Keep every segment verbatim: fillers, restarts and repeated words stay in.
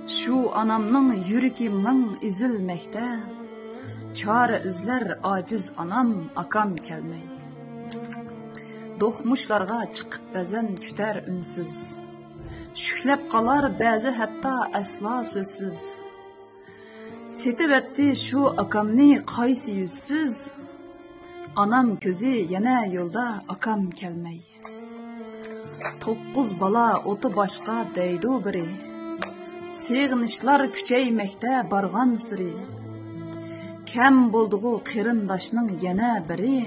شۇ ئانامنىڭ يۈرىكى مىڭ ئېزىلمەكتە، چارە ئىزلەر ئاجىز ئانام، ئاكام كەلمەي. دوقمۇشلارغا چىقىپ بەزەن كۈتەر ئۈنسىز، شۈكلەپ قالار بەزى ھەتتا ئەسلا سۆزسىز. سېتىۋەتتى شۇ ئاكامنى قايسى يۈزسىز، ئانام كۆزى يەنە يولدا، ئاكام كەلمەي. توققۇز بالا ئوتى باشقا دەيدۇ بىرى، سېغىنىشلار كۈچەيمەكتە بارغانسېرى. كەم بولدىغۇ قېرىنداشنىڭ يەنە بىرى،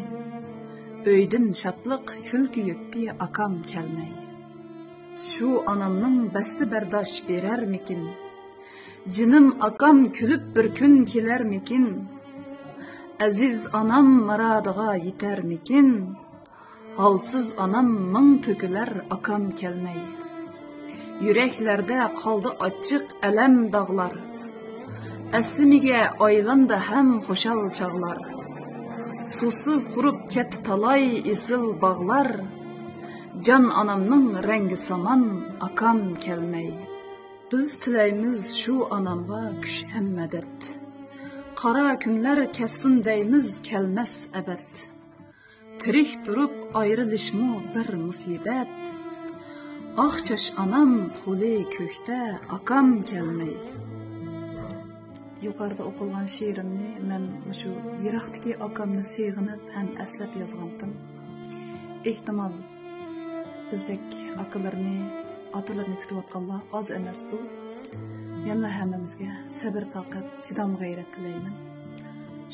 ئۆيدىن شادلىق كۈلكە يۆتتى، ئاكام كەلمەي. شۇ ئانامنىڭ بەستى بەرداش بېرەرمىكىن؟ جېنىم ئاكام كۈلۈپ بىر كۈن كېلەرمىكىن؟ ئەزىز ئانام مۇرادىغا يېتەرمىكىن؟ ھالسىز ئانام مىڭ تۆكۈلەر، ئاكام كەلمەي. يۈرەكلەردە قالدى ئاچچىق ئەلەم داغلار، ئەسلىمىگە ئايلاندى ھەم خۇشال چاغلار. سۇسىز قۇرۇپ كەتتى تالاي ئېسىل باغلار، جان ئانامنىڭ رەڭگى سامان، ئاكام كەلمەي. بىز تىلەيمىز شۇ ئانامغا كۈچ ھەم مەدەت، قارا كۈنلەر كەتسۇن دەيمىز، كەلمەس ئەبەد. تىرىك تۇرۇپ ئايرىلىشمۇ بىر مۇسىبەت، ئاق چاچ ئانام قولى كۆكتە، ئاكام كەلمەي. يۇقىرىدا ئوقۇلغان شېئىرىمنى مەن مۇشۇ يىراقتىكى ئاكامنى سېغىنىپ ھەم ئەسلەپ يازغانتىم. ئېھتىمال، بىزدەك ئاكىلىرىنى، ئاتىلىرىنى كۈتۈۋاتقانلار ئاز ئەمەستۇ. يەنىلا ھەممىمىزگە سەبىر-تاقەت، چىدام-غەيرەت تىلەيمەن.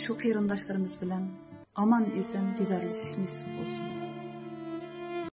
شۇ قېرىنداشلىرىمىز بىلەن ئامان-ئېسەن دىدارلىشىش نېسىپ بولسۇن.